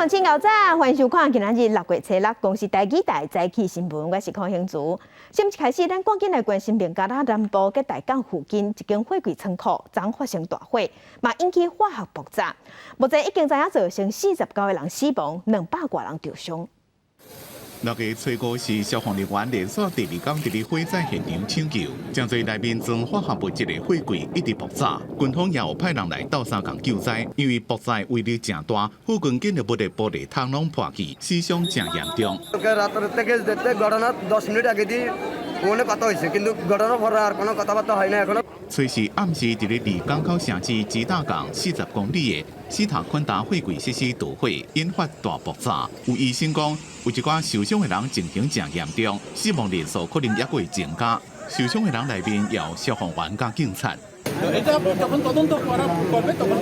鄉親𠢕早，歡迎收看今仔日6月初六公視台語台早起新聞，我是柯興竹。新聞開始，咱趕緊來關心孟加拉南部佮大港附近一間貨櫃倉庫，昨發生大火，嘛引起化學爆炸。目前已經知影造成49個人死亡，200外人著傷。6月初五是消防人員連續第二工佇咧火災現場搶救，誠濟內面裝化學物質的貨櫃一直爆炸，軍方也有派人來鬥相共救災，因為爆炸威力誠大，附近建築物的玻璃窗攏破去，死傷誠嚴重。 রাতের থেকে ঘটনা 10 মিনিট আগে দিয়ে ফোনে কথা হয়েছে, কিন্তু ঘটনার পরে আর কোনো কথাবার্তা হয় না এখনো। 初四暗時佇咧離港口城市吉大港40公里的西塔昆達貨櫃設施導火，引發大爆炸。有醫生講，有一寡受傷的人情形誠嚴重，死亡人數可能猶閣會增加。受傷的人內面有消防員佮警察。 এটা যখন তদন্ত করা করবে তখন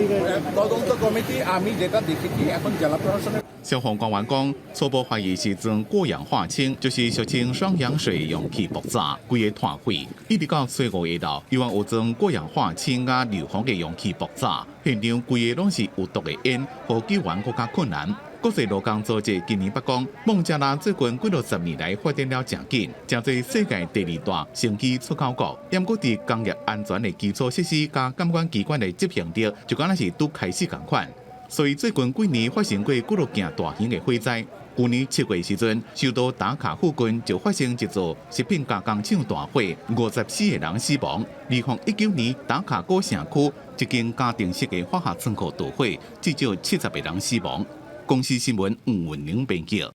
তদন্ত কমিটি আমি যেটা দেখেছি এখন জেলা প্রশাসনের 消防官員講，初步懷疑是裝過氧化氫，就是俗稱雙氧水容器爆炸，規个脫火。一直到初五下晝，猶原有裝過氧化氫佮硫磺的容器爆炸，現場規个攏是有毒的煙，予救援閣較困難。國際勞工組織今年捌講，孟加拉最近幾落十年來發展了誠緊，成做世界第二大生機出口國。毋過佇工業安全的基礎設施佮監管機關的執行力，就敢若是拄開始仝款。所以最近幾年發生過幾落件大型的火災。舊年7月時陣，首都達卡附近就發生一座食品加工廠大火，54個人死亡。2019年達卡古城區一間家庭式的化學倉庫導火，至少70個人死亡。公視新聞吳文玲編輯。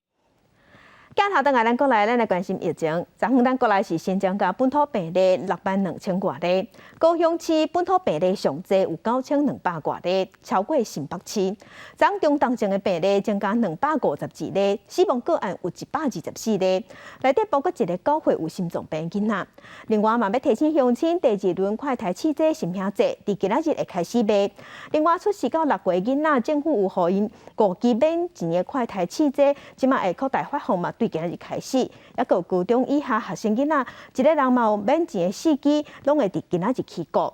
鏡頭轉來咱國內，咱來關心疫情。昨昏咱國內是新增加本土病例6萬2千外例，高雄市本土病例上濟有9200外例，超過新北市。昨中重症的病例增加252例，死亡個案有124例，內底包括一个9歲有心臟病囡仔。另外嘛，欲提醒鄉親，第二輪快篩試劑芯片劑，佇今仔日會開始賣。另外，出世到6歲囡仔，政府有予𪜶五支免錢的快篩試劑，這馬會擴大發放嘛，對今仔日開始。抑閣有高中以下學生囡仔，一个人嘛有免錢的四支，攏會佇今仔日起估。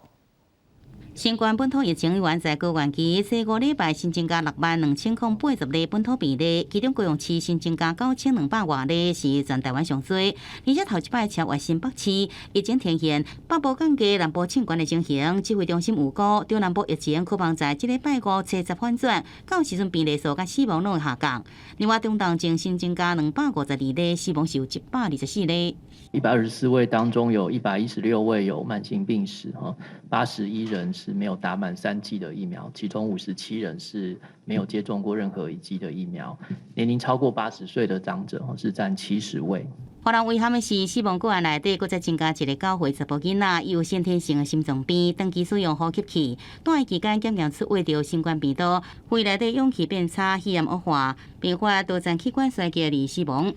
新冠本土疫情猶原在高原期，這5禮拜新增加6萬2080例本土病例，其中高雄市新增加9200外例，是全台灣上濟。而且頭一擺超越新北市，疫情呈現北部降低，南部衝懸的情形。指揮中心預估，中南部疫情可望在這禮拜五初十反轉，到時陣病例數佮死亡攏會下降。另外，中重症新增加252例，死亡是有124例。124位當中有116位有慢性病史，哈，81人是沒有打滿三劑的疫苗，其中57人是沒有接種過任何一劑的疫苗。年齡超過80歲的長者是佔70位。予人遺憾的是，死亡個案內底，閣再增加一个9歲查埔囡仔，伊有先天性的心臟病，長期使用呼吸器，住院期間檢驗出患著新冠病毒，肺內底氧氣變差，肺炎惡化，併發多層器官衰竭而死亡。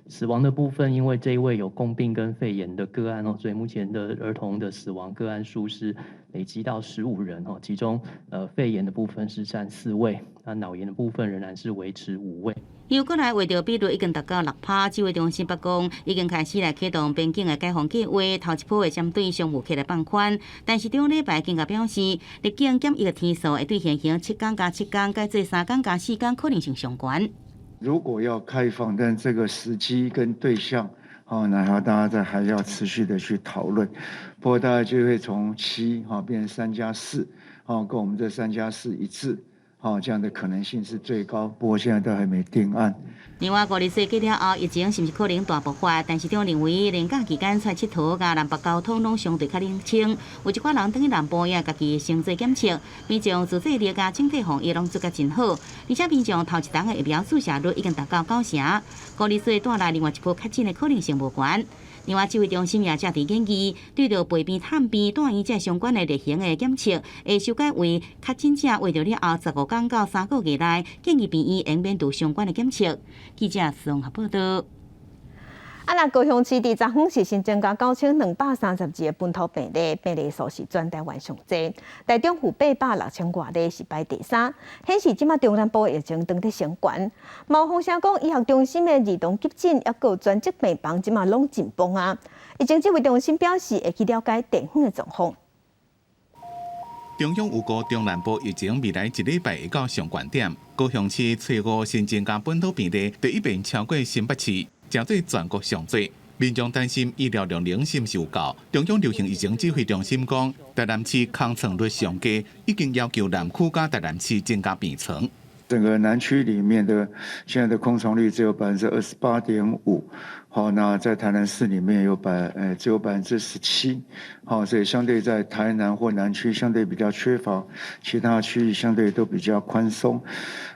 死亡的部分，因為這一位有共病跟肺炎的個案哦，所以目前的兒童的死亡個案數是累積到15人哦，其中肺炎的部分是佔4位，那腦炎的部分仍然是維持5位。由國內患著比率已經達到6趴，指揮中心捌講已經開始來啟動邊境的解封計劃，頭一波會針對商務客來放寬，但是頂禮拜更加表示，入境檢疫的天數會對現行7天加7天改做3天加4天可能性上懸。如果要開放，但這個時機跟對象，哦，然後大家在還要持續的去討論。不過大概就會從七哈變成三加四，哦，跟我們這三加四一致，哦，這樣的可能性是最高。不過現在都還沒定案。另外，50歲過了後，疫情是毋是可能大爆發？但是長認為連假期間出來𨑨迌，佮南北交通攏相對較冷清，有一寡人轉去南部也家己先做檢測，民眾自制力佮整體防疫攏做甲真好，而且民眾頭一針的疫苗注射率已經達到9成，50歲帶來另外一波確診的可能性無懸。另外，指揮中心也正佇研議，對著陪病探病、住院這相關的例行的檢測，會修改為確診者患著了後15天到3個月內，建議病院應免做相關的檢測。記者綜合報道。啊，若高雄市佇昨昏是新增加9232個本土病例，病例數是全台灣上濟。台中有8萬6千外例是排第三，顯示這馬中南部疫情當咧升懸。嘛有風聲講，醫學中心的兒童急診抑閣專責病房，這馬攏緊繃啊。疫情指揮中心表示，會去了解地方的狀況。中央預估中南部疫情未來一禮拜會到上懸點，高雄市初五新增加本土病例第一遍超過新北市，成做全國上濟。民眾擔心醫療量能是毋是有夠？中央流行疫情指揮中心講，台南市空床率上低，已經要求南區佮台南市增加病床。整個南區裡面的現在的空床率只有28.5%，好，那在台南市裡面有只有17%，好，所以相對在台南或南區相對比較缺乏，其他區域相對都比較寬鬆。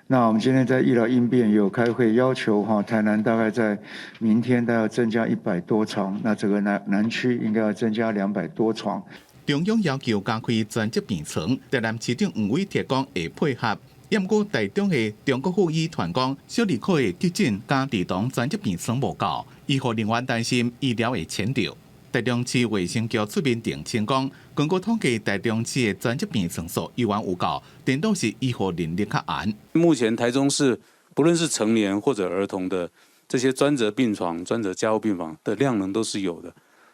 那我們今天在醫療應變有開會要求哈，台南大概在明天大概要增加100多床，那整個南區應該要增加200多床。中央要求加開專責病床，台南市長黃偉哲講會配合。毋過台中的中國附醫團講，小兒科的急診佮兒童專責病床無夠，醫護人員擔心醫療會牽著。台中市衛生局出面澄清講，根據統計，台中市的專責病床數依然有夠，顛倒是醫護人力較絚。目前台中市不論是成年或者兒童的這些專責病床、專責加護病房的量能都是有的。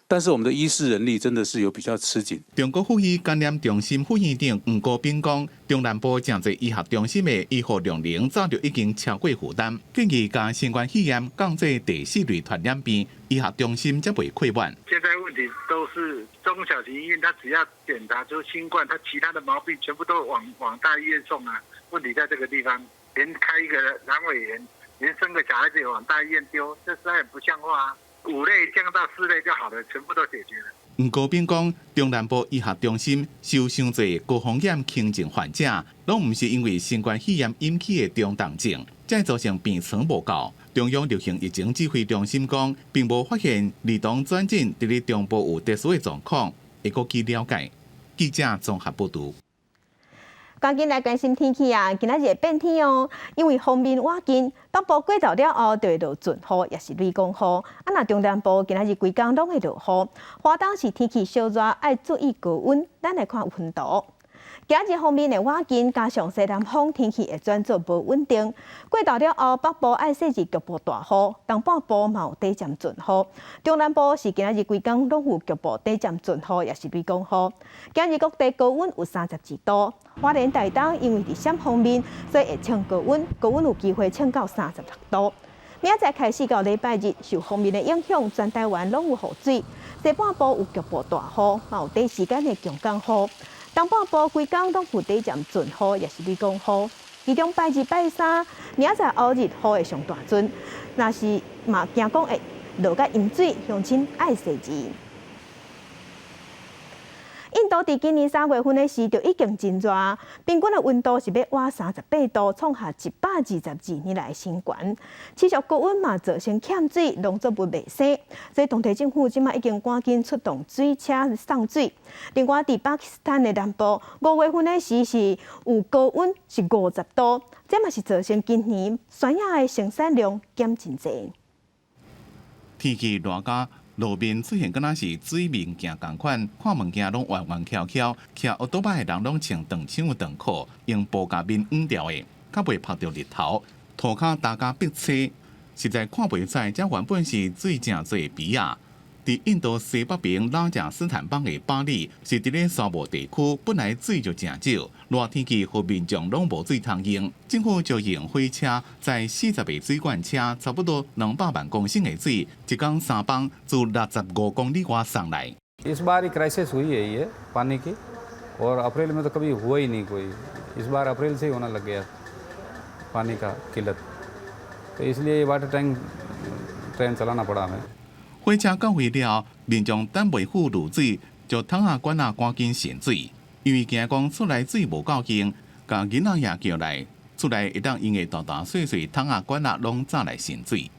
但是我們的醫事人力真的是有比較吃緊。中國附醫感染中心副院長黃國斌講，中南部誠濟醫學中心的醫護量能早就已經超過負擔，建議將新冠肺炎降做第四類傳染病，醫學中心才袂潰滿。現在問題都是中小型醫院，他只要檢查出新冠，他其他的毛病全部都往大醫院送啊。問題在這個地方，連開一個闌尾炎，連生個小孩子也往大醫院丟，這實在很不像話啊。五類降到四類就好了，全部都解決了。黃國斌講，中南部醫學中心收傷濟高風險輕症患者，攏毋是因為新冠肺炎引起的中重症，才造成病床無夠。中央流行疫情指揮中心講，並無發現兒童轉診佇咧中部有特殊的狀況，會閣去了解。記者綜合報導。趕緊來關心天氣啊！今仔日會變天哦，因為鋒面倚近，北部過晝了後就會落陣雨，抑是雷公雨。啊，若中南部今仔日規工攏會落雨。花東是天氣燒熱，愛注意高溫。咱來看溫度。今仔日鋒面的倚近，加上西南風，天氣會轉做無穩定。過晝了後，北部愛細緻局部大雨，東半部嘛有短暫陣雨。中南部是今仔日規工攏有局部短暫陣雨，抑是雷公雨。今日各地高溫有32度，花蓮台東因為佇閃鋒面，所以會衝高溫，高溫有機會衝到36度。明仔載開始到禮拜日，受鋒面的影響，全台灣攏有雨水，西半部有局部大雨，嘛有短時間的強降雨。東半部規工攏有短暫陣雨，抑是雷公雨。其中拜二、拜三，明仔載後日雨會上大陣，若是嘛驚講會落甲淹水，鄉親愛細緻。印度佇今年3月份的時就已經真熱，平均的溫度是欲倚38度，創下122年來新高。持續高溫嘛造成欠水，農作物袂生，所以當地政府這馬已經趕緊出動水車送水。另外，佇巴基斯坦的南部，5月份的時是有高溫是50度，這嘛是造成今年山野的生產量減真濟。天氣熱甲路面出現敢若是水面鏡仝款，看物件攏彎彎翹翹，騎歐多擺的人攏穿長袖長褲，用布共面掩牢的，較袂曝著日頭。塗跤焦甲白車，實在看袂出來，這原本是水誠濟的埤仔。佇印度西北邊拉賈斯坦邦的巴里，是佇咧沙漠地區，本來水就誠少，熱天氣予民眾攏無水通用，政府就用火車載40個水罐車，差不多200萬公升的水，一工3班，自65公里外送來。 इस बार क्राइसिस हुई है ये पानी की और अप्रैल में तो कभी हुआ ही नहीं कोई। इस बार अप्रैल से ही होना लग गया पानी का किल्लत, तो इसलिए ये water tank train चलाना पड़ा हमें। 火車到位了，民眾等袂赴濾水，就桶仔罐仔趕緊盛水，因為驚講厝內水無夠用，共囡仔也叫來，厝內會當用的大大細細桶仔罐仔攏紮來盛水。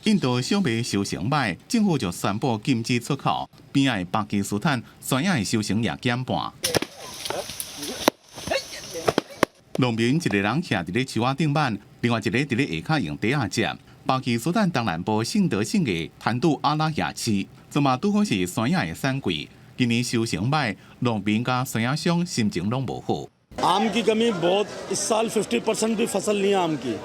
印度小麥收成䆀，政府就宣布禁止出口。邊仔的巴基斯坦山野的收成也減半。農民一個人徛佇咧樹仔頂挽，另外一個佇咧下跤用袋仔接。巴基斯坦東南部信德省的坦杜阿拉亞市，這嘛拄好是山野的產季。今年收成䆀，農民佮山野商心情攏無好。 आम की कमी बहुत, इस साल 50% भी फसल नहीं है आम की।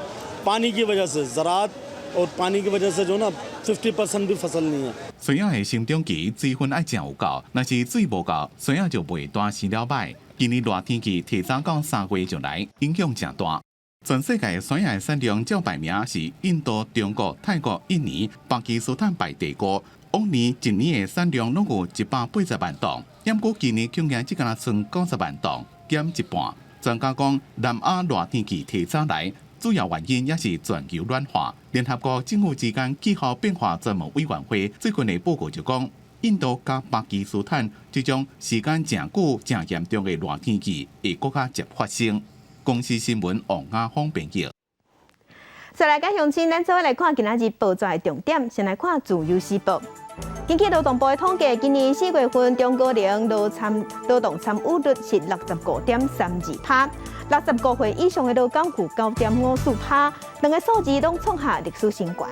पानी की वजह से, ज़राअत और पानी की वजह से जो ना 50% भी फसल नहीं है。山野的生長期水分愛誠有夠，若是水無夠，山野就袂大生了䆀。今年熱天氣提早到3月就來，影響誠大。全世界山葉產量較排名是印度、中國、泰國、印尼、巴基斯坦排第五。往年一年的產量攏有180萬噸，毋過今年恐驚只敢若剩90萬噸，減一半。專家講，南亞熱天氣提早來，主要原因也是全球暖化。聯合國政府之間氣候變化專門委員會最近的報告就講，印度佮巴基斯坦這種時間誠久、誠嚴重的熱天氣會閣較捷發生。公視新聞王亞峰編譯。再來，佮鄉親，咱做伙來看今仔日報紙的重點。先來看《自由時報》。根據勞動部的統計，今年4月份中高齡勞動參與率是65.32%，65歲以上的勞工有9.54%，兩个數字攏創下歷史新高。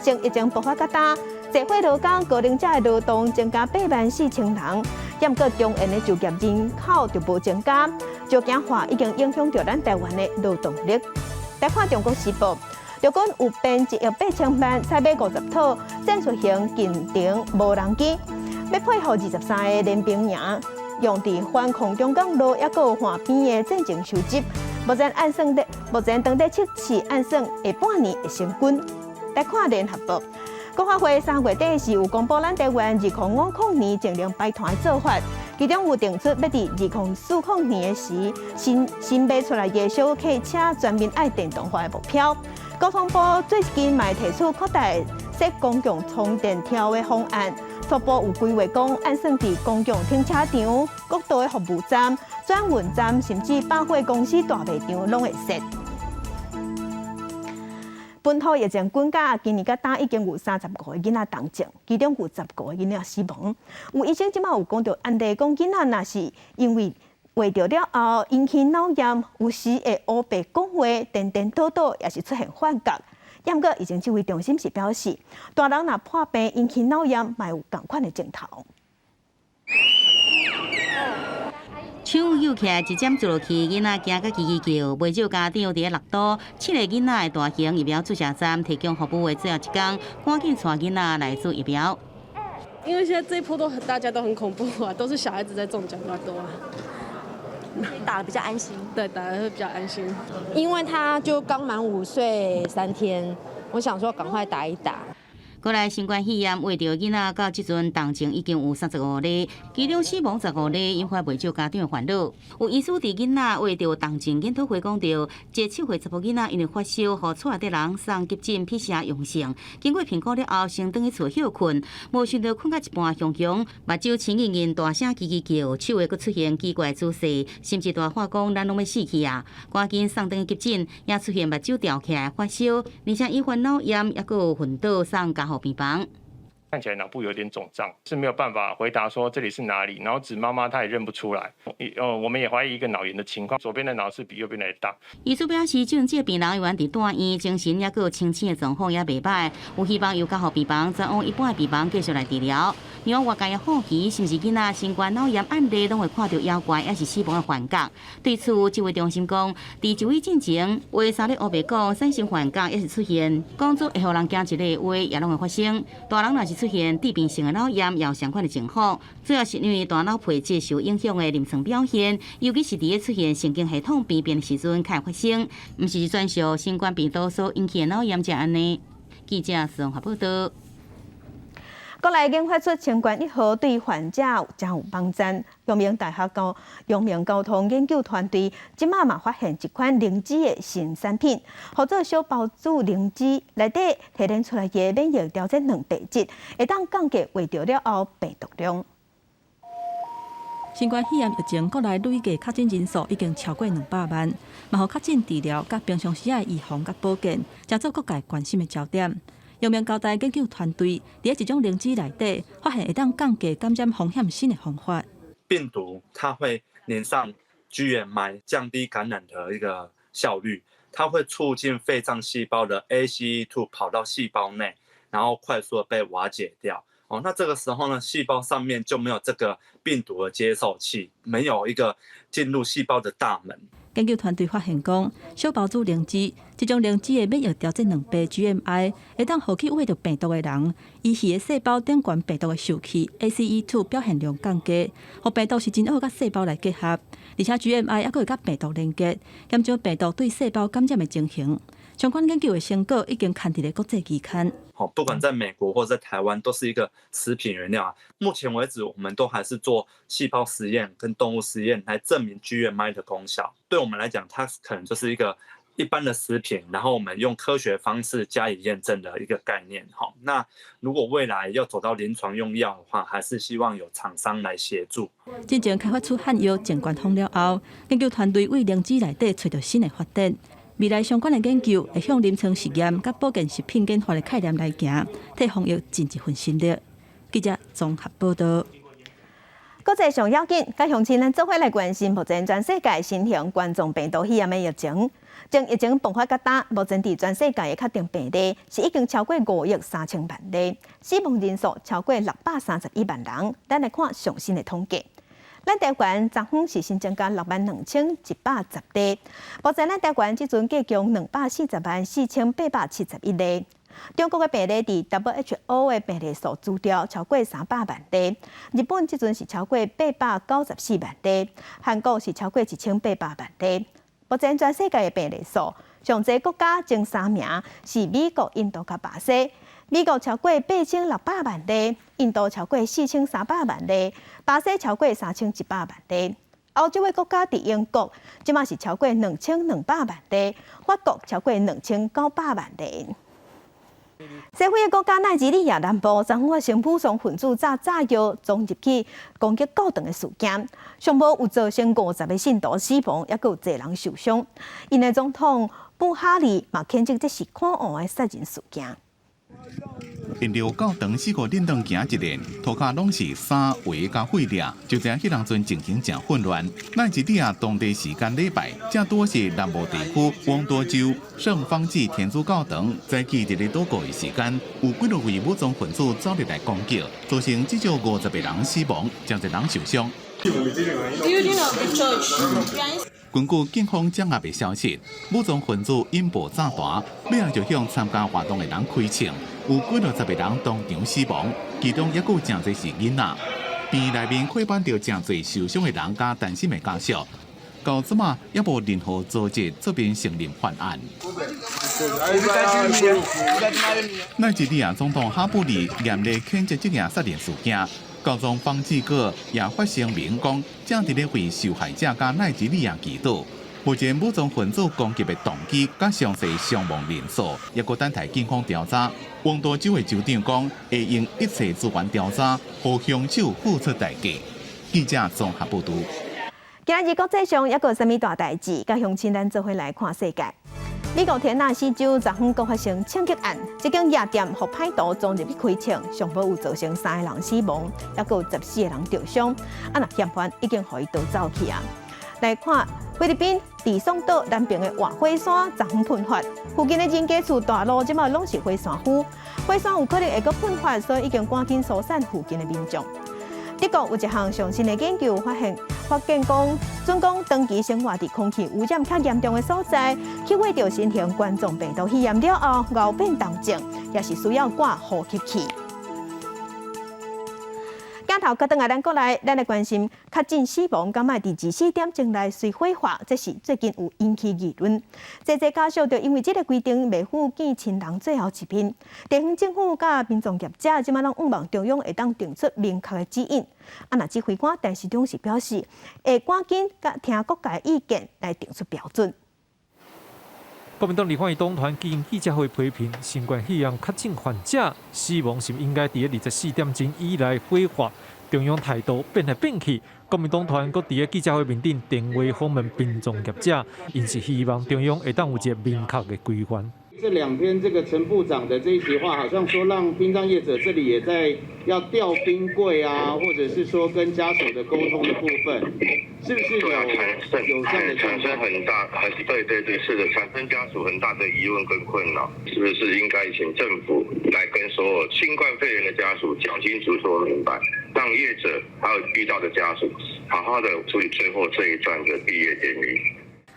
從疫情爆發到今，社會勞工高齡者的勞動增加8萬4千人，毋過中年的就業人口就無增加，少子化已經影響著咱台灣的勞動力。來看《中國時報》。陸軍有編1億8千萬採買50套戰術型近程無人機，欲配予23个聯兵營，用佇反空中降落，抑閣有岸邊的戰情收集。目前當咧測試按算下半年會成軍。來看聯合報，國發會3月底時有公布咱台灣2050年淨零排碳的做法，其中有定出欲佇2040年的時，新新賣出來的小客車全面愛電動化的目標。交通部最近嘛提出擴大設公共充電柱的方案，初步有規劃講，按算佇公共停車場、國道的服務站、轉運站，甚至百貨公司大賣場攏會設。本土疫情滾到今年到今已經有35個囡仔重症，其中有15個囡仔死亡。有醫生這馬有講著案例，講囡仔若是因為患著了後引起腦炎，有時會烏白講話、顛顛倒倒，抑是出現幻覺。毋過疫情指揮中心是表示，大人若破病引起腦炎，嘛有仝款的症頭。搶救起來一針注落去，囡仔驚甲吱吱叫。袂少家長佇咧六都七个囡仔的大型疫苗注射站提供服務的最後一工，趕緊帶囡仔來注疫苗。因為現在這一波都大家都很恐怖啊，都是小孩子在中獎比較多啊。打得比較安心。對，打得會比較安心。因為他就剛滿5歲3天，我想說趕快打一打。國內新冠肺炎患著囡仔到這陣重症已經有35例，其中死亡15例，引發袂少家長的煩惱。有醫師佇囡仔患著重症研討會講著，一個7歲查埔囡仔因為發燒，予厝內底人送急診 PCR 陽性，經過評估了後，先轉去厝歇睏，無想著睏到一半，雄雄目睭青隱隱，大聲吱吱叫，手會閣出現奇怪姿勢，甚至大喊講咱攏欲死去啊！趕緊送轉去急診，也出現目睭吊起來發燒，而且伊患腦炎，抑閣有昏倒送加護病房。看起來腦部有點腫脹，是沒有辦法回答說這裡是哪裡，然後指媽媽，她也認不出來。我們也懷疑一個腦炎的情況，左邊的腦是比右邊的大。醫師表示，這個病人猶原佇住院，精神抑閣有清醒的狀況也袂䆀，有希望由加護病房轉往一般的病房繼續來治療。讓外界也好奇，是毋是囡仔新冠腦炎案例攏會看著妖怪，抑是死亡的幻覺？對此，指揮中心講，佇就醫進前，話三咧烏白講，產生幻覺，抑是出現講出會予人驚一个話，也攏會發生。大人若是出現致病性的腦炎，也有相款的情況，主要是因為大腦皮質受影響的臨床表現，尤其是佇咧出現神經系統病變的時陣較會發生，毋是專屬新冠病毒所引起的腦炎才按呢。記者綜合報道。國內研發出清冠1號，對患者誠有幫助。陽明大學高陽明交通研究團隊這馬嘛發現一款靈芝的新產品，號做小孢子靈芝，內底提煉出來的免疫調節蛋白質，會當降低患著了後病毒量。新冠肺炎疫情，國內累計確診人數已經超過200萬，嘛予確診治療佮平常時的預防佮保健，成做各界關心的焦點。陽明交大研究團隊佇一種靈芝內底，發現會當降低感染風險新的方法。病毒它會黏上 GMI，降低感染的一個效率。它會促進肺臟細胞的 ACE2 跑到細胞內，然後快速的被瓦解掉。哦，那這個時候呢，細胞上面就沒有這個病毒的接受器，沒有一個進入細胞的大門。研究團隊發現講，小孢子靈芝這種靈芝的免疫調節蛋白 GMI，會當予去秽著病毒的人，伊魚的細胞頂懸病毒的受體 ACE2 表現量降低，予病毒是真好佮細胞來結合，而且 GMI 猶閣會佮病毒連結，減少病毒對細胞感染的情形。相關研究的成果已經刊佇咧國際期刊。好，不管在美國或者在台灣，都是一個食品原料啊。目前為止，我們都還是做細胞實驗跟動物實驗來證明 GMI 的功效。對我們來講，它可能就是一個一般的食品，然後我們用科學方式加以驗證的一個概念。好，那如果未來要走到臨床用藥的話，還是希望有廠商來協助。真正開發出漢藥靜觀方了後，研究團隊對靈芝內底揣著新的發展。未來相關的研究會向臨床實驗佮保健食品研發的概念來行，替防疫盡一份心力。記者綜合報道。國際上要緊，佮鄉親咱做伙來關心目前全世界新型冠狀病毒肺炎的疫情。從疫情爆發到今，目前佇全世界的確診病例是已經超過5億3千萬例，死亡人數超過631萬人。咱來看上新的統計。咱台灣昨昏是新增加62,110例，目前咱台灣這陣計共2,404,871例。中國的病例佇 WHO 的病例數資料超過300萬例，日本這陣是超過894萬例，韓國是超過1800萬例。目前全世界的病例數，上濟國家前三名是美國、印度佮巴西。美國超過8600萬例，印度超過4300萬例，巴西超過3100萬例。歐洲的國家佇英國，這馬是超過2200萬例，法國超過2900萬例。西非的國家奈及利亞南部，昨昏發生武裝分子炸炸藥衝入去攻擊教堂的事件，上無有造成50個信徒死亡，猶閣有濟人受傷。𪜶的總統布哈里嘛譴責這是可惡的殺人事件。沿著教堂四個振動行一連，塗跤攏是衫鞋佮血跡，就知影彼當陣情形誠混亂。奈及利亞當地時間禮拜，正拄是南部地區翁多州聖方濟天主教堂早起佇咧禱告的時間，有幾落位武裝分子走入來攻擊，造成至少50個人死亡，誠濟人受傷。根據警方掌握的消息，武裝分子引爆炸彈，尾仔就向參加活動的人開槍，有幾落十個人當場死亡，其中猶閣有誠濟是囡仔。病院內面看板著誠濟受傷的人佮擔心的家屬，到這馬猶無任何組織出面承認犯案。奈及利亞總統哈布里嚴厲譴責這件殺人事件。教宗方濟各也發聲明講，正佇咧為受害者佮奈及利亞祈禱。目前武裝分子攻擊的動機佮詳細傷亡人數，猶閣等待警方調查。翁多州的州長講，會用一切資源調查，予兇手付出代價。記者綜合報導。今日國際上猶閣有啥物大代誌？佮鄉親咱做伙來看世界。美國田納西州昨昏閣發生槍擊案，這間夜店予歹徒衝入去開槍，上無有造成三個人死亡，猶閣有14個人著傷。啊，若嫌犯已經予伊逃走去啊！來看菲律賓呂宋島南邊的活火山昨昏噴發，附近的人家厝大路這馬攏是火山灰，火山有可能會閣噴發，所以已經趕緊疏散附近的民眾。德國有一項上新的研究發現，發現講，準講長期生活佇空氣污染較嚴重的所在，去秽著新型冠狀病毒肺炎了後，𠢕變重症，也是需要掛呼吸器。鏡頭閣轉來咱國內，咱來關心確診死亡，敢愛佇24點鐘內隨火化，這是最近有引起議論。濟濟家屬就因為這個規定，袂赴見親人最後一面。地方政府佮殯葬業者，這馬攏向望中央會當定出明確的指引。啊，若指揮官陳時中是表示，會趕緊佮聽各界意見來定出標準。國民黨立法院黨團舉行記者會批評新冠肺炎確診患者死亡是毋應該佇24點鐘以內火化，中央態度變來變去。國民黨團閣佇個記者會面頂電話訪問殯葬業者，𪜶是希望中央會當有一個明確的規範。這兩天這個陳部長的這一席話，好像說讓殯葬業者這裡也在要調冰櫃啊，或者是說跟家屬的溝通的部分，是不是有有這樣的產生很大，還是對對對，是的，產生家屬很大的疑問跟困擾，是不是應該請政府來跟所有其新冠肺炎的家屬講清楚、說明白，讓業者還有遇到的家屬好好的處理最後這一段的畢業典禮。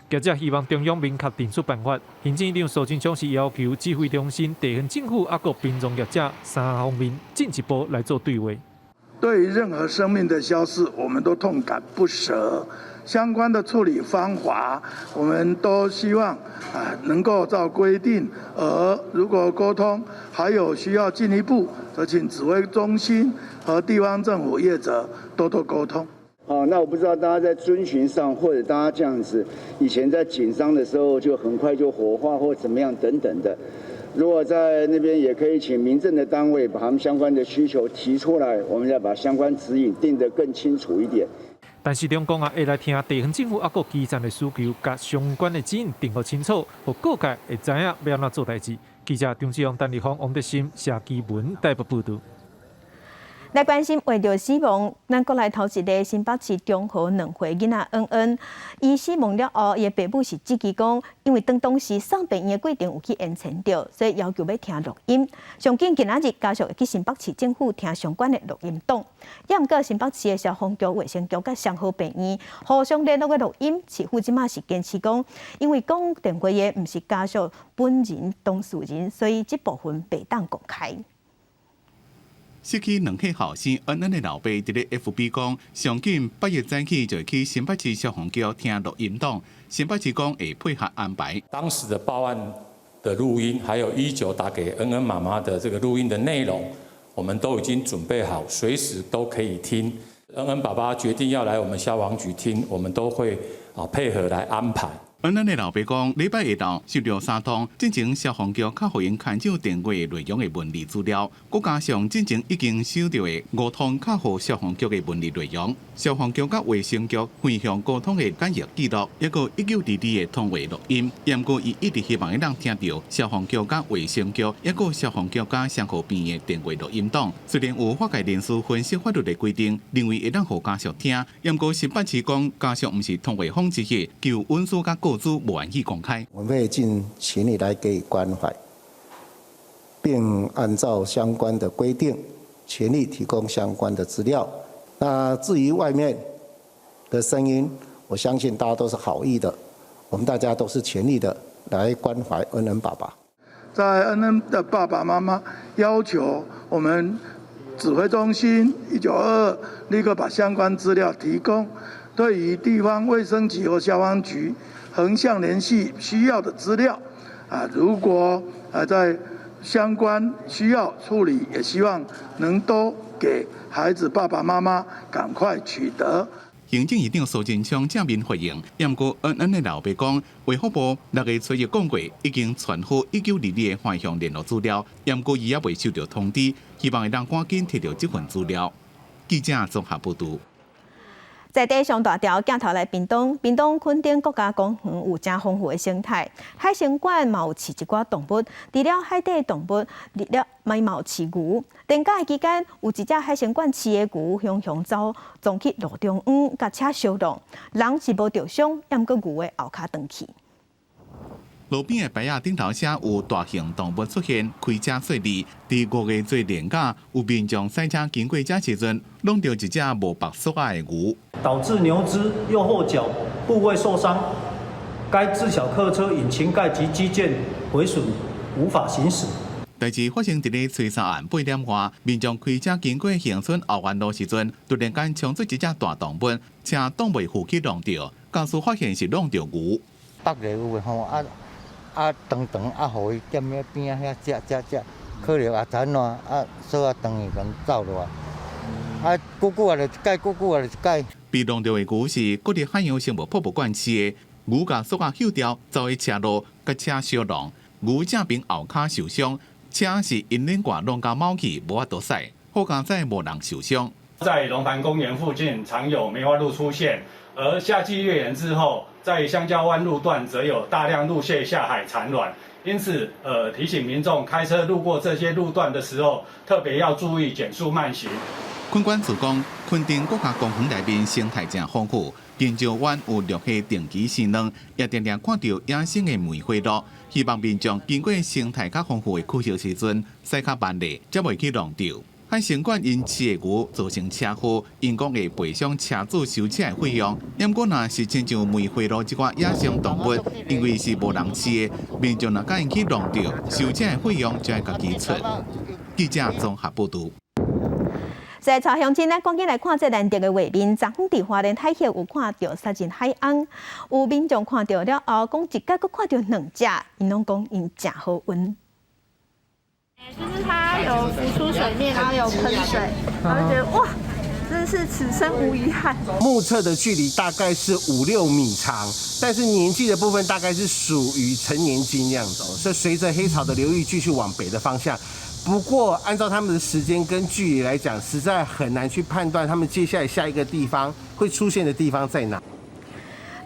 業者希望中央明確定出辦法。行政院長蘇貞昌是要求指揮中心、地方政府抑閣殯葬業者三方面進一步來做對話。對於任何生命的消逝，我們都痛感不捨。相關的處理方法，我們都希望啊能夠照規定。而如果溝通還有需要進一步，則請指揮中心和地方政府業者多多溝通。哦，那我不知道大家在遵循上，或者大家這樣子，以前在緊張的時候就很快就火化或怎麼樣等等的。如果在那邊也可以請民政的單位把他們相關的需求提出來，我們再把相關指引定得更清楚一點。但市長講啊，會來聽地方政府抑閣基層的需求，共相關的指引定予清楚，予各界會知影欲按怎做代誌。記者張志勇、陳立峰、王德森、謝基文台北報導。來關心為著死亡，咱國內頭一个新北市中和2歲囡仔恩恩，伊死亡了後，伊的爸母是質疑講，因為當當時送病院的過程有去延遲著，所以要求欲聽錄音。上緊今仔日家屬會去新北市政府聽相關的錄音檔。也毋過新北市的消防局、衛生局佮雙和病院互相聯絡的錄音，市府這馬是堅持講，因為講電話的毋是家屬本人當事人，所以這部分袂當公開。失去2歲後生恩恩的老爸佇咧 FB 講，上緊8月早起就會去新北市消防局聽錄音檔。新北市講會配合安排。當時的報案的錄音，還有119打給恩恩媽媽的這個錄音的內容，我們都已經準備好，隨時都可以聽。恩恩爸爸決定要來我們消防局聽，我們都會啊配合來安排。恩恩的老爸講，禮拜下晝收著三通進前消防局敲予𪜶牽手電話內容的文字資料，閣加上進前已經收著的五通敲予消防局的文字內容，消防局佮衛生局橫向溝通的簡易記錄，抑閣1922的通話錄音。毋過伊一直希望會當聽著消防局佮衛生局，抑閣消防局佮雙和病院的電話錄音檔。雖然有法界人士分析法律的規定，認為會當予家屬聽，毋過新北市講家屬毋是通話方之一，求隱私佮個資無願意公開。我們會盡全力來給予關懷，並按照相關的規定，全力提供相關的資料。那至於外面的聲音，我相信大家都是好意的，我們大家都是全力的來關懷恩恩爸爸。在恩恩的爸爸媽媽要求我們指揮中心1922立刻把相關資料提供，對於地方衛生局和消防局橫向聯繫需要的資料，啊，如果啊在相關需要處理，也希望能都給孩子爸爸媽媽趕快取得。行政院長蘇貞昌正面回應，毋過恩恩的老爸講，衛福部6月初一講過，已經傳好1922的橫向聯絡資料，毋過伊猶未收著通知，希望會當趕緊提著這份資料。記者綜合報導。在地上大條鏡頭來屏東，屏東墾丁國家公園有誠豐富的生態，海生館嘛有飼一寡動物，除了海底動物，除了嘛有飼牛。連假期間，有一隻海生館飼的牛，雄雄走撞去路中央，共車相撞，人是無著傷，毋過牛的後跤斷去。路邊的牌仔頂頭寫有大型動物出現，開車細膩。佇5月做連假，有民眾駛車經過遮時陣，挵著一隻無縛索仔的牛，導致牛隻右後腳部位受傷，該自小客車引擎蓋及機件毀損，無法行駛。代誌發生佇咧初三暗8點外，民眾開車經過恆春後灣路時陣，突然間衝出一隻大動物，車擋袂赴去挵著，駕駛發現是挵著牛。北個有的吼啊。啊，長長啊，予伊踮咧邊仔遐食食食，可能也怎怎啊，索仔斷去共走落來。啊，久久也就一擺，久久也就一擺。被挵著的牛是國立海洋生物博物館飼的，牛共索仔搝掉，走去車路，共車相撞，牛正邊後跤受傷，車是引擎蓋挵甲貓去，無法度駛，好佳哉無人受傷。在龍潭公園附近常有梅花鹿出現，而夏季獵炎之後，在香蕉灣路段則有大量陸蟹下海產卵，因此，提醒民眾開車路過這些路段的時候，特別要注意減速慢行。墾管署講，墾丁國家公園內面生態誠豐富，近礁灣有綠蟹定期生卵，也定定看著野生的梅花鹿。希望民眾經過生態較豐富的區域時陣，駛較慢咧，才袂去弄著。漢城管𪜶飼的牛造成車禍，𪜶講會賠償車主修車的費用。毋過若是親像梅花鹿這款野生動物，因為是無人飼的，民眾若共𪜶去弄著，修車的費用就愛家己出。記者綜合報導。在朝鄉親，咱趕緊來看這難得的畫面。昨昏佇花蓮海峽有看著殺人海鰪，有民眾看著了後，講一擺閣看著兩隻，𪜶攏講𪜶誠好運。就是它有浮出水面，然後有噴水，然後就覺得哇，真是此生無遺憾。目測的距離大概是5、6米長，但是年紀的部分大概是屬於成年鯨那樣子。所以隨着黑潮的流域繼續往北的方向。不過，按照他們的時間跟距離來講，實在很難去判斷他們接下來下一個地方會出現的地方在哪。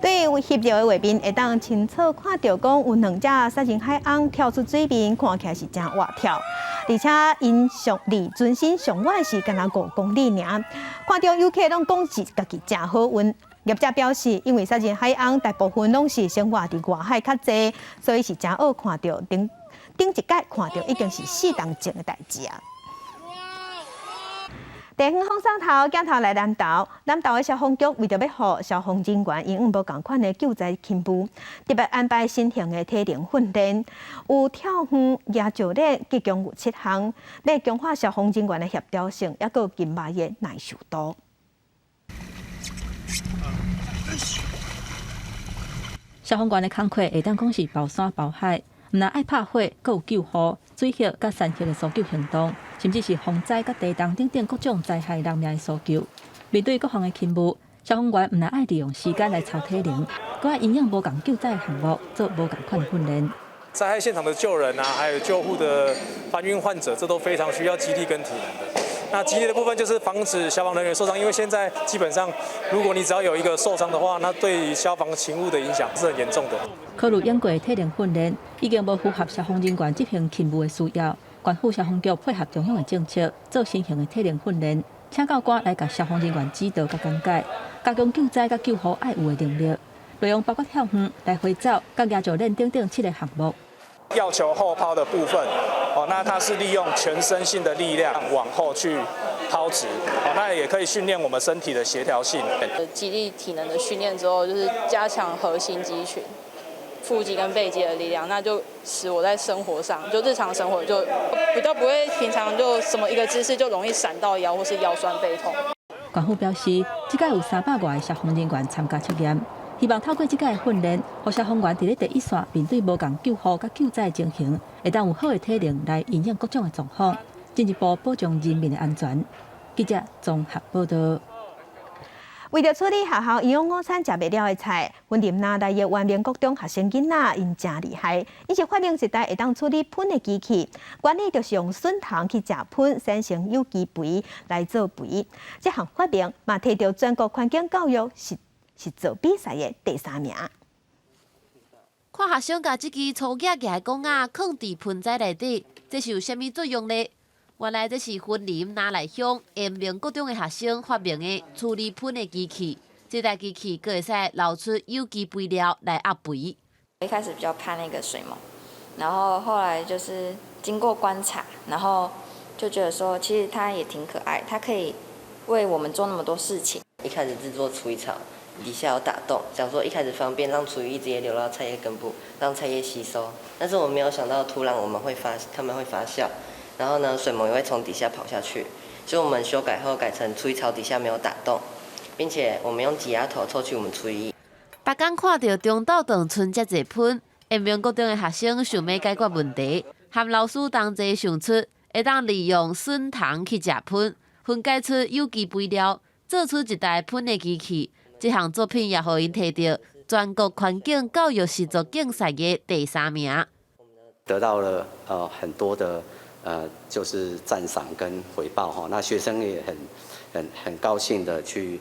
對於翕著的畫面，會當清楚看著講有兩隻殺人海鰪跳出水面，看起來是誠活跳，而且𪜶上離船身上遠是干焦5公里爾。看著遊客攏講是家己誠好運。業者表示，因為殺人海鰪大部分攏是生活佇外海較濟，所以是誠少看著頂頂一擺看著已經是4冬前的代誌啊。地方風送頭，鏡頭來南投，南投的消防局為著欲予消防人員應用無仝款的救災勤務，特別安排新型的體能訓練，有跳遠、舉石鏈，共有七項，欲強化消防人員的協調性，抑閣有筋肉的耐受度。消防員的工課會當講是包山包海，毋但愛拍火，閣有救護、水火佮山火的搜救行動，甚至是洪災佮地動等等各種災害人命的搜救。面對各項的勤務，消防員毋但愛利用時間來操體能，閣愛因應無仝救災項目做無仝款的訓練。災害現場的救人啊，還有救護的搬運患者，這都非常需要肌力跟體能的。那肌力的部分就是防止消防人員受傷，因為現在基本上，如果你只要有一個受傷的話，那對於消防勤務的影響是很嚴重的。考慮經過體能訓練，已經無符合消防人員執行勤務的需要。縣府消防局配合中央的政策，做新型的體能訓練，請教官來共消防人員指導佮講解，加強救災佮救護愛有的能力。內容包括跳遠、來回走、佮舉石鏈等等七个項目。藥球後拋的部分，哦，那它是利用全身性的力量往後去拋擲，哦，那也可以訓練我們身體的協調性。肌力體能的訓練之後，就是加強核心肌群、腹肌跟背肌的力量，那就使我在生活上，就日常生活就比較不會平常就什麼一個姿勢就容易閃到腰或是腰酸背痛。縣府表示，這屆有300外個消防人員參加測驗。希望透過這屆訓練，予消防員佇咧第一線面對無仝救護佮救災情形，會當有好的體能來因應各種的狀況，進一步保障人民的安全。記者綜合報導。為著處理學校營養午餐食袂了的菜，雲林那麗的原民國中學生囡仔𪜶誠厲害，𪜶是發明一台會當處理糞的機器，原理就是用筍蟲去食糞，產生有機肥來做肥。這項發明嘛，提著全國環境教育實作比賽的第三名。看學生共這支粗額額的管仔囥佇盆栽內底，這是有啥物作用呢？原來這是雲林那麗鄉延銘國中的學生發明的處理糞的機器。這台機器閣會使流出有機肥料來壓肥。一開始比較怕那個水虻，然後後來就是經過觀察，然後就覺得說其實它也挺可愛，它可以為我們做那麼多事情。一開始製作廚餘槽，底下有打洞，想說一開始方便讓廚餘直接流到菜葉根部，讓菜葉吸收。但是我沒有想到土壤我們會發，他們會發酵，然後呢，水虻也會從底下跑下去。所以我們修改後改成廚餘槽底下沒有打洞，並且我們用擠壓頭抽取我們廚餘液。逐工看著中晝頓賰遮濟糞，延銘國中的學生想欲解決問題，和老師同齊想出會當利用筍蟲去食糞，分解出有機肥料，做出一台糞的機器。這項作品也予𪜶提著全國環境教育實作競賽的第三名，得到了很多的就是讚賞跟回報哈。那學生也很高興的去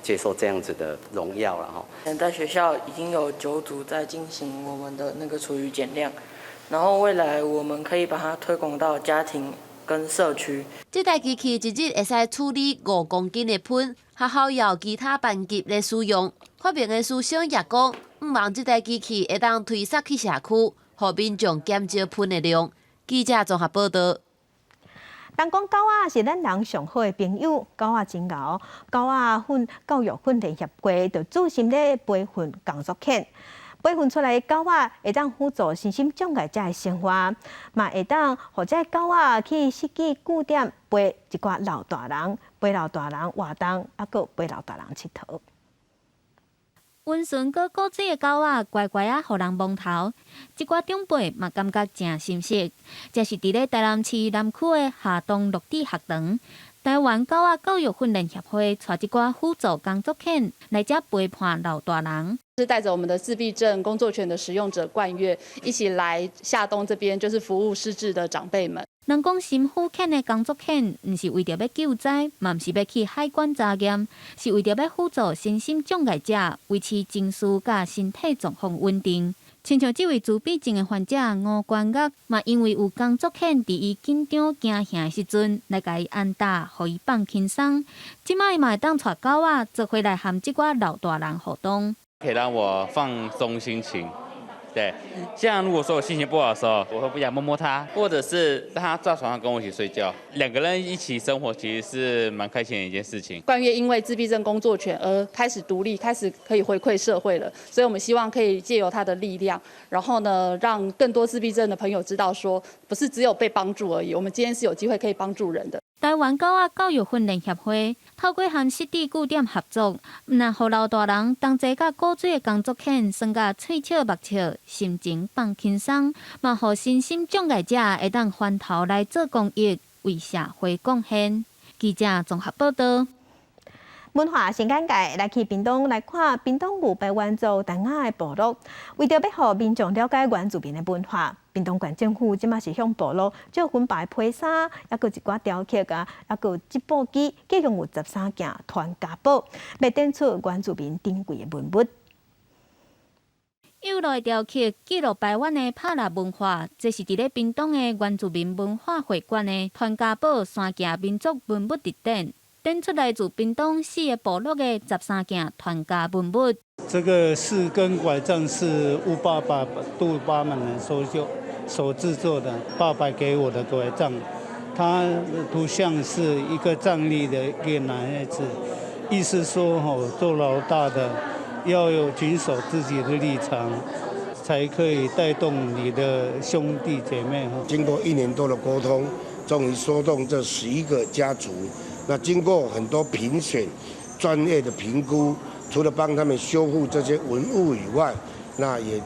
接受這樣子的榮耀了哈。在學校已經有9組在進行我們的那個廚餘減量，然後未來我們可以把它推廣到家庭跟社區。這台機器一日會使處理5公斤的糞，學校也有其他班級咧使用。發明的師生也講，向望這台機器會當推捒去社區，予民眾減少糞的量。記者綜合報道。人講狗仔是咱人上好的朋友，狗仔真𠢕，狗仔訓教育訓練協會就注心咧培訓工作犬，培訓出來的狗仔會當輔助身心障礙者的生活，嘛會當予這狗仔去失智據點陪一寡老大人，陪老大人活動，猶閣陪老大人𨑨迌。溫順閣古錐的狗仔，乖乖仔予人摸頭，這寡長輩嘛感覺誠心適。這是佇咧台南市南區的下東樂智學堂，台灣狗仔教育訓練協會帶這寡輔助工作犬來遮陪伴老大人。是帶著我們的自閉症工作犬的使用者冠岳一起來下東這邊，就是服務失智的長輩們。人講心輔犬的工作犬，毋是為著欲救災，嘛毋是欲去海關查驗，是為著欲輔助身心障礙者維持情緒佮身體狀況穩定。親像這位自閉症的患者吳關岳，嘛因為有工作犬佇伊緊張驚嚇的時陣來共伊安搭，予伊放輕鬆。這擺伊嘛會當帶狗仔做伙來和這寡老大人互動。可以讓我放鬆心情。對，像如果說我心情不好的時候，我會不想摸摸它，或者是讓它在床上跟我一起睡覺。兩個人一起生活其實是蠻開心的一件事情。冠岳因為自閉症工作犬而開始獨立，開始可以回饋社會了，所以我們希望可以借由他的力量，然後呢，讓更多自閉症的朋友知道，說不是只有被幫助而已，我們今天是有機會可以幫助人的。台灣狗仔教育訓練協會透過和失智據點合作，毋但予老大人同齊佮古錐的工作犬耍甲喙笑目笑，心情放輕鬆，嘛予身心障礙者會當翻頭來做公益，為社會貢獻。記者綜合報道。文化新簡介，來去屏東來看屏東有排灣族陳仔的部落，為著欲予民眾了解原住民的文化，屏東縣政府這馬是向部落借薰白披衫，猶閣一寡雕刻啊，猶閣織布機，計共有13件傳家寶，欲展出原住民珍貴的文物。幼來雕刻記錄排灣的帕拉文化，這是佇咧屏東的原住民文化會館的傳家寶山行民族文物特展。展出來自屏東四个部落的13件傳家文物。這個四根拐杖是烏爸爸杜巴們所就所製作的，爸爸給我的拐杖，它圖像是一個站立的一個男孩子，意思說吼做老大的要有謹守自己的立場，才可以帶動你的兄弟姐妹。經過一年多的溝通，終於說動這11個家族。那經過很多評選、專業的評估，除了幫他們修復這些文物以外，那也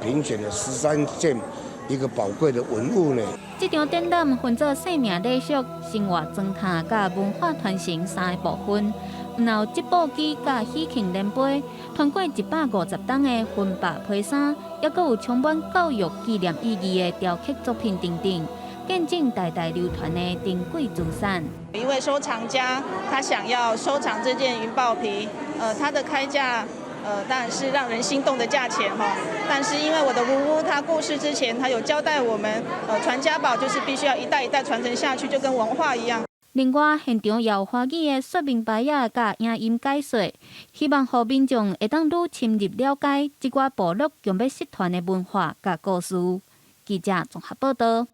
評選了13件一個寶貴的文物呢。這場展覽分做生命禮俗、生活狀態佮文化傳承三个部分。毋但有織布機佮喜慶連杯，傳過150冬的薰白披衫，猶閣有充滿教育紀念意義的雕刻作品等等。見證代代流傳的珍貴資產。一位收藏家，他想要收藏這件雲豹皮，他的開價，當然是讓人心動的價錢哈。但是因為我的姑姑他過世之前，他有交代我們，傳家寶就是必須要一代一代傳承下去，就跟文化一樣。另外，現場也有華語的說明牌仔佮影音解說，希望予民眾會當愈深入了解這寡部落強欲失傳的文化佮故事。記者綜合報道。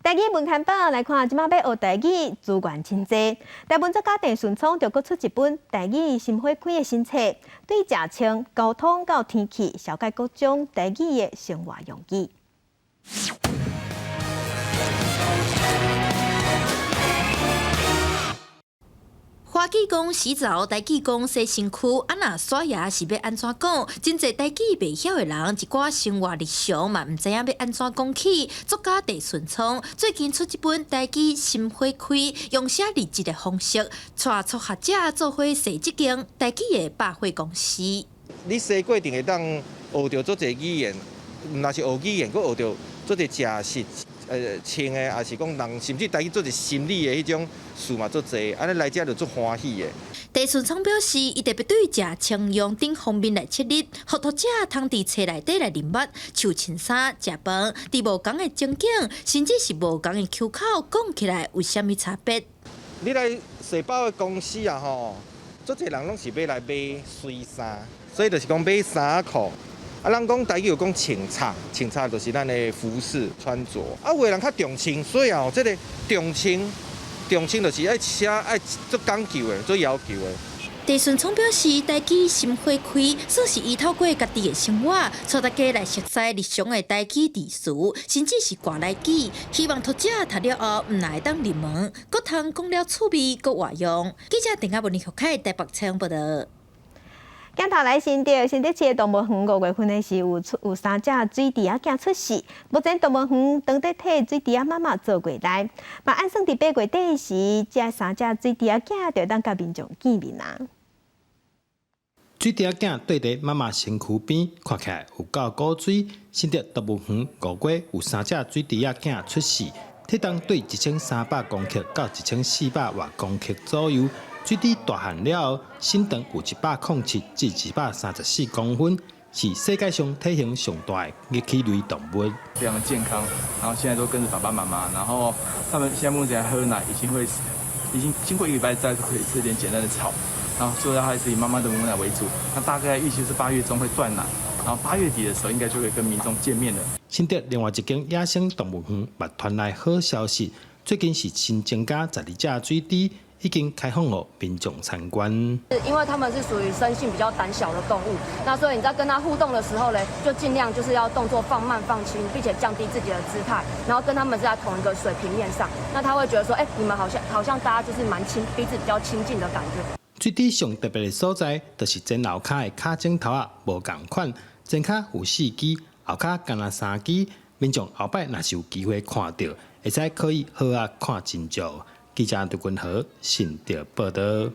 台語文刊榜來看，這馬欲學台語資源真濟。台文作家鄭順聰就閣出一本台語心花開的新冊，對食穿、交通到天氣，紹介各種台語的生活用語。華語講洗澡，台語講洗身軀，啊若刷牙是欲按怎講？真濟台語袂曉的人，一寡生活日常嘛毋知影欲按怎講起。作家鄭順聰最近出這本台語心花開，用寫日誌的方式，帶初學者做伙踅這間台語的百貨公司。你踅過程會當學著足濟語言，毋但是學語言，閣學著足濟食食。穿的，抑是講人甚至台語做一心理的彼種事嘛足濟，按呢來遮就足歡喜的。鄭順聰表示，伊特別對食穿用等方面來切入，予讀者通佇冊內底來認捌，像穿衫、食飯，佇無仝的情景，甚至是無仝的口口，講起來有啥物差別？你來世寶的公司啊吼，足濟人攏是欲來買媠衫，所以就是講買衫褲。啊，咱講台語有講穿插，穿插就是咱的服飾穿着。啊，有的人較重穿，所以啊，這个重穿，重穿就是愛寫愛足講究的，足要求的。鄭順聰表示，台語心花開，算是伊透過家己的生活，帶大家來熟悉日常的台語字詞，甚至是外來語。希望讀者讀了後，毋但會當入門，閣通講了趣味，閣活用。記者鄧亞文、林玉凱台北採訪報導。鏡頭來新竹，新竹市的動物園五月份的時有出有三隻水豬仔囝出世。目前動物園當咧替水豬仔媽媽做月內，嘛按算佇八月底時，這三隻水豬仔囝就當佮民眾見面啊。水豬仔囝綴佇媽媽身軀邊，看起來有夠古錐。新竹動物園五月有三隻水豬仔囝出世，體重對1300公克到1400外公克左右。水豬大漢了後，身長有107至134公分，是世界上體型上大的齧齒類動物。非常的健康，然後現在都跟着爸爸媽媽，然後他們現在目前喝奶已經會，已經經過一個禮拜再可以吃點簡單的草，然後主要還是以媽媽的母奶為主。那大概預期是8月中會斷奶，然後8月底的時候應該就會跟民眾見面了。新竹另外一間野生動物園嘛傳來好消息，最近是新增加12隻水豬。已經開放予民眾參觀。因為他們是屬於生性比較膽小的動物，那所以你在跟它互動的時候呢，就盡量就是要動作放慢放輕，並且降低自己的姿態，然後跟他們是在同一個水平面上，那他會覺得說，欸，你們好像好像大家就是蠻親，彼此比較親近的感覺。水豬上特別的所在，就是前後跤的跤指頭仔無仝款，前跤有四支，後跤干焦三支。民眾後擺若是有機會看著，會使可以好仔看真少。記者杜君和新竹報導。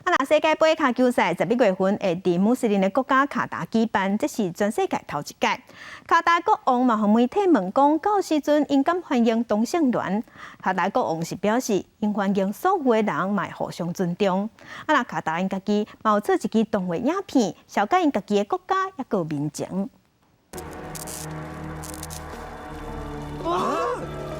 啊，若世界盃跤球賽11月份會佇穆斯林的國家卡達舉辦，這是全世界頭一屆。卡達國王嘛，予媒體問講，到時陣𪜶敢歡迎同性戀？卡達國王是表示，𪜶歡迎所有的人，嘛會互相尊重。啊，若卡達𪜶家己嘛有做一支動畫影片，紹介𪜶家己的國家抑閣民情。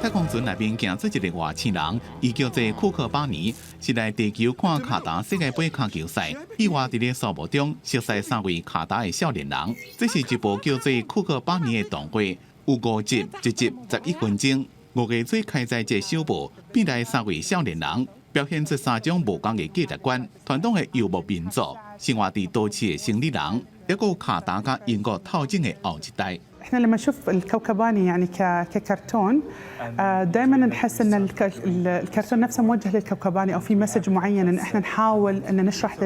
太空船內面行出一个外星人，伊叫做庫克巴尼，是來地球看卡達世界盃跤球賽。意外佇咧沙漠中熟似三位卡達的少年人。這是一部叫做庫克巴尼的動畫，有五集，一集11分鐘。五月做開齋節首播，片內三位少年人表現出三種無仝的價值觀：傳統的遊牧民族，生活佇都市的城裡人，抑閣有卡達佮英國透前的後一代。 احنا لما نشوف الكوكباني يعني ككرتون دائما نحس ان الكرتون نفسه موجه للكوكباني او في message معين ان احنا نحاول ان نشرح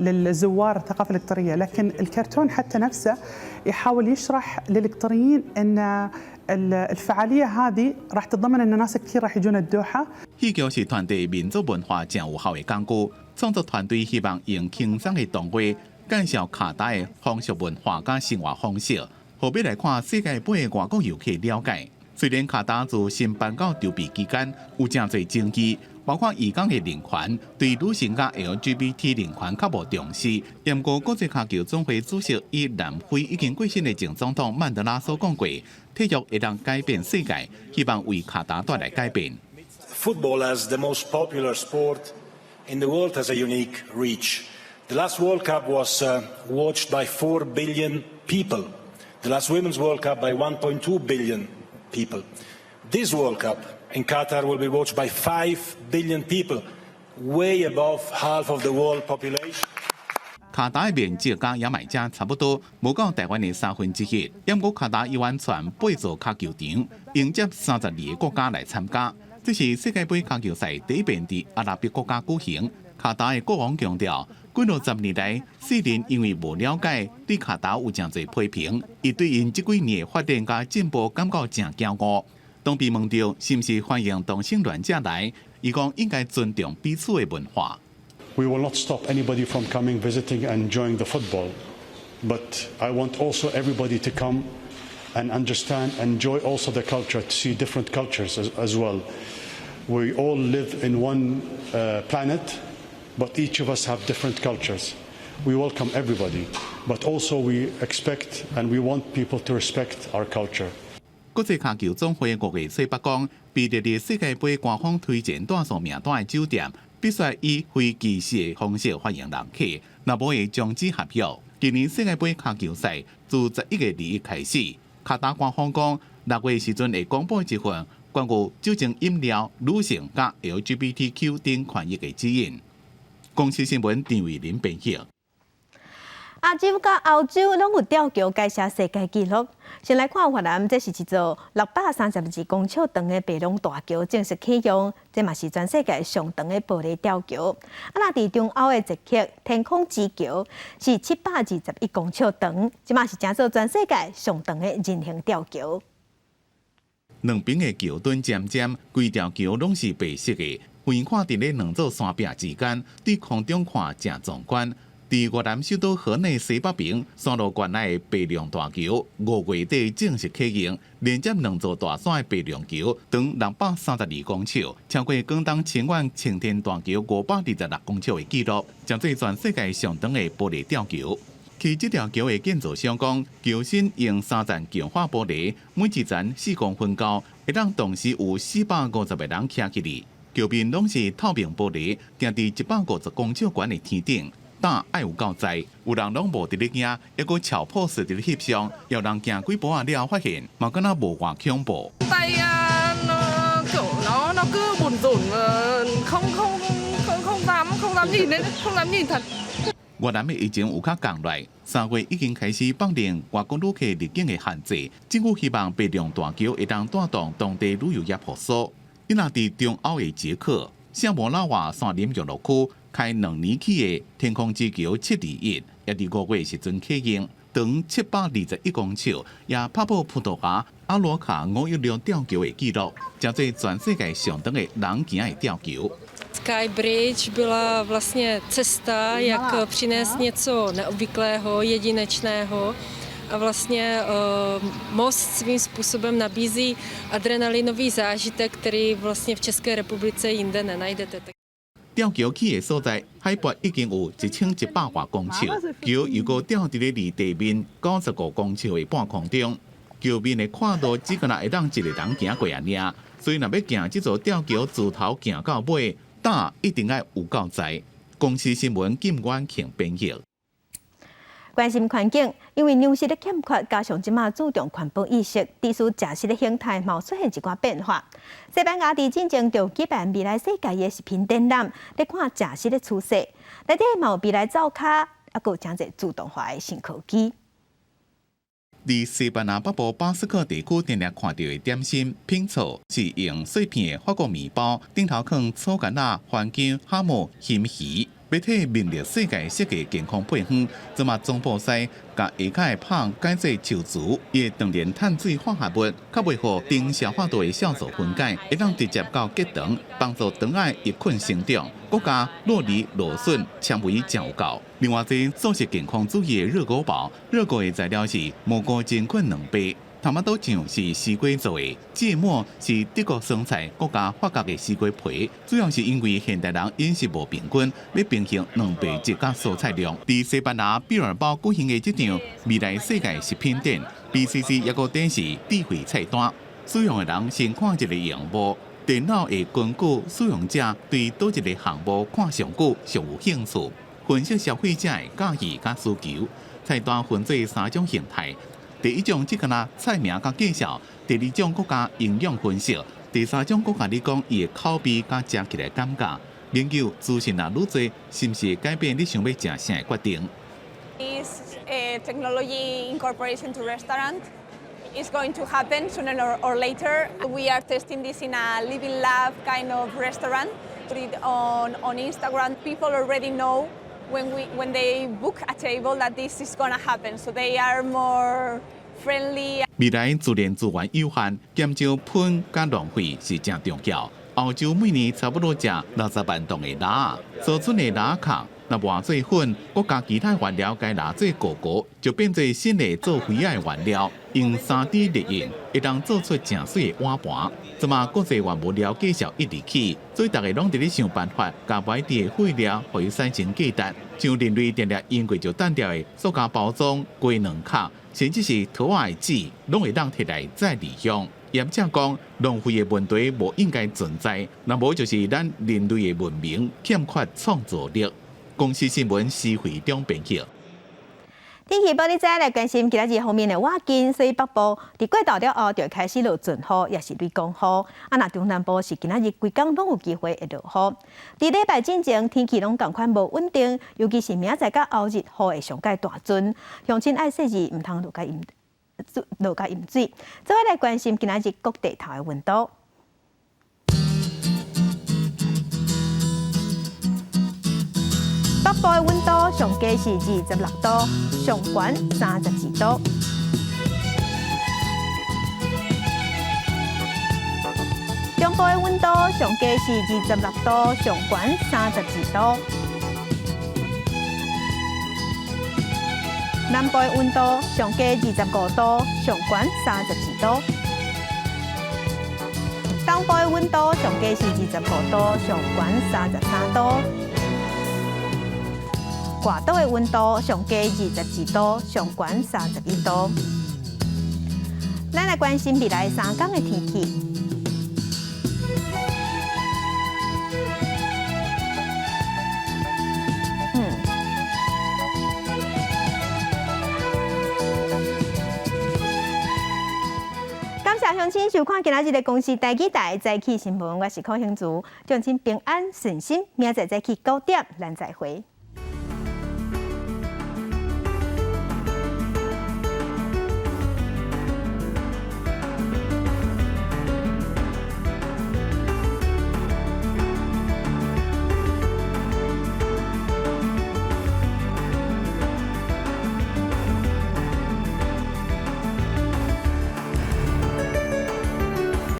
للزوار الثقافه القطريه، لكن الكرتون حتى نفسه يحاول يشرح للقطريين ان الفعاليه هذه راح تتضمن ان ناس كثير راح يجون الدوحه. 戲劇是傳遞民族文化誠有效的工具，創作團隊希望用輕鬆的動畫介紹卡達的風俗文化佮生活方式，予欲來看世界盃的外國遊客了解。雖然卡達自新頒到籌備期間有誠濟爭議，包括移工的人權，對女性佮 LGBT 人權較無重視。毋過國際跤球總會主席以南非已經過身的前總統曼德拉所講過，體育會當改變世界，希望為卡達帶來改變。 Football as the most popular sport in the world has a unique reach. The last World Cup was watched by 4 billion people. The last Women's World Cup by 1.2 billion people. This World Cup in Qatar will be watched by 5 billion people, way above half of the world population. 卡達的面積佮牙買加差不多，無夠台灣的三分之一。毋過卡達有完全八座跤球場，迎接32個國家來參加。這是世界盃跤球賽第一遍佇阿拉伯國家舉行。卡達的國王強調，幾落十年來，世人因為無了解，對卡達有誠濟批評。伊對𪜶這幾年的發展佮進步感覺誠驕傲。當被問著是毋是歡迎同性戀者來，伊講應該尊重彼此的文化。 We will not stop anybody from coming, visiting and enjoying the football, but I want also everybody to come And understand and enjoy also the culture, to see different cultures as well. We all live in one planet, but each of us have different cultures. We welcome everybody, but also we expect and we want people to respect our culture. 國際跤球總會五月初八講，被列入世界盃官方推薦住宿名單的酒店，必須以非歧視的方式歡迎人客，若無會終止合約。今年世界盃跤球賽自11月21開始，卡達官方講6月時陣會公布一份關於酒精飲料、女性佮 LGBTQ 等權益的指引。公視新聞陳慧琳編譯。亞洲佮歐洲攏有吊橋改寫世界紀錄。先來看越南，這是一座632公尺長的白龍大橋正式啟用，這嘛是全世界上長的玻璃吊橋。啊，若佇中歐的捷克天空之橋是721公尺長，這嘛是成做全世界上長的人行吊橋。兩邊的橋墩尖尖，規條橋攏是白色的，遠看佇咧兩座山壁之間，對空中看誠壯觀。佇越南首都河內西北爿山路縣內的白龍大橋，5月底正式啟用，連接兩座大山的白龍橋，長632公尺，超過廣東清遠青天大橋526公尺的紀錄，成做全世界上長的玻璃吊橋。起這條橋的建造商講，橋身用三層強化玻璃，每一層4公分高，會當同時有450個人徛起來。橋面攏是透明玻璃，徛佇150公尺懸的天頂。膽愛有夠濟，有人攏無佇咧驚，猶閣俏 pose 佇咧翕相，有人行幾步仔了，發現嘛敢若無偌恐怖。 Tay nó kiểu nó cứ bủn rủn, không không không không dám không dám nhìn đấy, không dám nhìn thật. 越南的疫情有較降落，3月已經開始放寬外國旅客入境的限制，政府希望白龍大橋會當帶動當地旅遊業復甦。伊若佇中歐的捷克，聖莫拉瓦山林遊樂區開2年起的天空之橋721，也佇5月時陣啟用，長721公尺，也拍破葡萄牙阿羅卡516吊橋的紀錄，成做全世界上長的人行的吊橋。 Sky Bridge byla vlastně cesta, jak přinést něco neobvyklého, jedinečného. A vlastně most svým způsobem nabízí adrenalinový zážitek, který vlastně v České republice jinde nenajdete. 吊橋起的所在，海拔已經有1100外公尺，橋又閣吊佇咧離地面95公尺的半空中，橋面的闊度只敢若會當一个人行過爾，所以若欲行這座吊橋自頭行到尾，膽一定愛有夠濟。公視新聞金元慶編譯。關心環境，因為糧食的欠缺，加上這馬注重環保意識，致使食食的形態嘛出現一寡變化。西班牙佇進前就舉辦未來世界的食品展覽，咧看食食的趨勢。內底嘛有未來灶跤，猶閣有誠濟自動化的新科技。佇西班牙北部巴斯克地區，定定看著的點心拼湊是用碎片的法國麵包，頂頭囥草柑仔、番薑、哈姆、鹹魚。欲替明日世界設計健康配方，這馬總鋪師共下跤的麭改做樹脂，伊會斷連碳水化合物，較袂予頂消化道的酵素分解，會當直接到結腸，幫助腸仔益菌生長，閣加酪梨、蘆筍纖維誠有夠。另外，這素食健康主義的熱狗堡，熱狗的材料是蘑菇真菌兩倍。頭毛豆醬是西瓜做的，芥末是德國生菜，閣加法國的西瓜皮。主要是因為現代人飲食無平均，欲平衡蛋白質佮蔬菜量。佇西班牙畢爾包舉行的這場未來世界食品展，BCC 猶閣展示智慧菜單。使用的人先看一个螢幕，電腦會根據使用者對佗一个項目看上久上有興趣，分析消費者的喜好佮需求。菜單分做三種形態。第一種只敢若菜名佮介紹，第二種閣加營養分析，第三種閣共你講伊的口味佮食起來感覺。研究資訊若愈濟，是毋是會改變你想欲食啥的決定？ This technology incorporation to restaurant is going to happen sooner or later. We are testing this in a living lab kind of restaurant. Put it on Instagram. People already know when they book a table that this is going to happen, so they are more friendly. 未來自然資源有限，減少噴佮浪費是誠重要。歐洲每年差不多食60萬噸的蜊仔，所剩的蜊仔殼，若磨做粉，閣加其他原料共撈做糊糊，就變做新的做肥仔的原料。用3D 列印，會當做出誠媠的碗盤。這馬國際原物料價數一直起，所以逐家攏佇咧想辦法，共䆀的廢料予伊產生價值。像人類定定用過就擲掉的塑膠包裝、雞卵殼，甚至是陶仔的紙，攏會當提來再利用。業者講，浪費的問題無應該存在，若無就是咱人類的文明欠缺創造力。公視新聞施惠中編輯。天氣報你知來關心今仔日鋒面的倚近，所以北部佇過晝了後就會開始落陣雨，抑是雷公雨。啊，若中南部是今仔日規工攏有機會會落雨。佇禮拜進前天氣攏仝款無穩定，尤其是明仔載佮後日雨會上蓋大陣，鄉親愛細膩，毋通落共飲水。做伙來關心今仔日各地頭的溫度。北部的溫度上低是26度，上懸32度。中部的溫度上低是26度，上懸32度。南部的溫度上低25度，上懸32度。東部的溫度上低是25度，上懸33度。外島的溫度上低22度，上懸31度。咱來關心未來3天的天氣。感謝鄉親收看今仔日的公視台語台早起新聞，我是柯興竹，祝親平安順心，明仔載早起9點，咱再會。